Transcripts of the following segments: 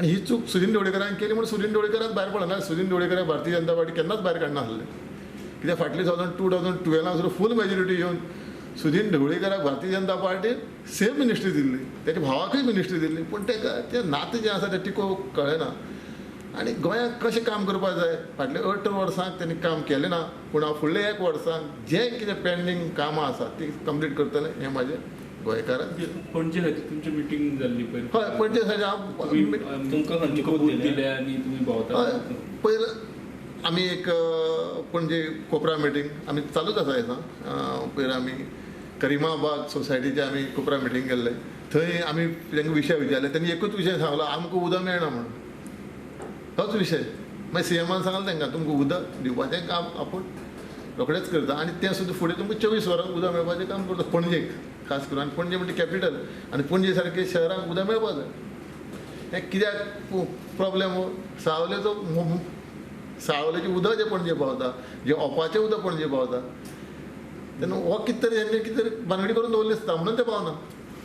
आनी ही चूक सुदीन ढवळीकरान केली म्हूण सुदीन ढवळीकराक भायर पडना. सुदीन ढवळीकराक भारतीय जनता पार्टी केन्नाच भायर काडनासले, कित्याक फाटली 2012 सुद्दां फूल मेजॉरिटी येवन सुदीन ढवळीकराक भारतीय जनता पार्टीन सेम मिनिस्ट्री दिल्ली, तेच्या भावाकूय मिनिस्ट्री दिल्ली, पूण ताका तें नातें जें आसा तें टिकोवंक कळ्ळें ना. आनी गोंयांत कशें काम करपाक जाय फाटल्या 18 वर्सांक तेणी काम केलें ना, पूण हांव फुडल्या एक वर्साक जें कितें पेंडींग कामां आसा ती कंप्लीट करतलें हें म्हाजें गोंयकारांक. पणजे खातीर तुमची मिटींग जाल्ली पयर? हय, पणजे खातीर हांव तुमकां खंयचे बूथ बूथ दिले आनी तुमी भोंवता? हय, पयर आमी एक पणजे कोपरा मिटींग आमी चालूच आसा हें. पयर आमी करिमाबाग सोसायटीचे आमी कोपरा मिटींग केल्ले, थंय आमी तांकां विशय विचारले, तेणी एकूच विशय सांगलो, आमकां उदक मेळना म्हणून, होच विशय. मागीर सीएमान सांगलें तांकां तुमकां उदक दिवपाचें काम आपूण रोखडेंच करता आनी तें सुद्दां फुडें तुमकां 24 वरां उदक मेळपाचें काम करता पणजेक खास करून. आनी पणजे म्हणजे कॅपिटल आनी पणजे सारके शहरांक उदक मेळपाक जाय. हें कित्याक प्रोब्लेम हो सावलेचो, सावलेचें उदक जें पणजे पावता, जें ओपाचें उदक पणजे पावता, तेन्ना हो कितें तरी हेंणी कितें तरी बानगडी करून दवरली आसता म्हणून तें पावना,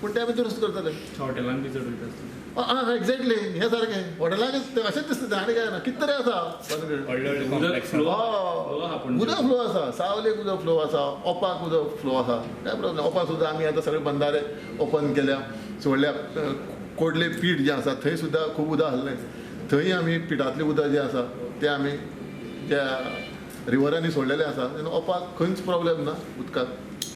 पूण तें आमी दुरुस्त करतले. हॉटेलांत बी चड वयता आसतले. आं, एक्झॅक्टली, हें सारकें हॉटेलाक अशेंच दिसता तें, आनी कांय ना, कितें तरी आसा बानगडी. व्हडले व्हडले उदक कॉम्प्लेक्स फ्लो आहा पणजे. उदक फ्लो आसा, सावलेक उदक फ्लो आसा, ओपाक उदक फ्लो आसा, काय प्रॉब्लेम. ओपा सुद्दां आमी आतां सगळे बंदारे ओपन केल्या, सोडल्या. कोडले पीठ जें आसा थंय सुद्दां खूब उदक आसलें, थंय आमी पिठांतलें उदक जें आसा तें आमी त्या रिवरांनी सोडलेलें आसा, तेन्ना ओपाक खंयच प्रॉब्लेम ना उदकाक.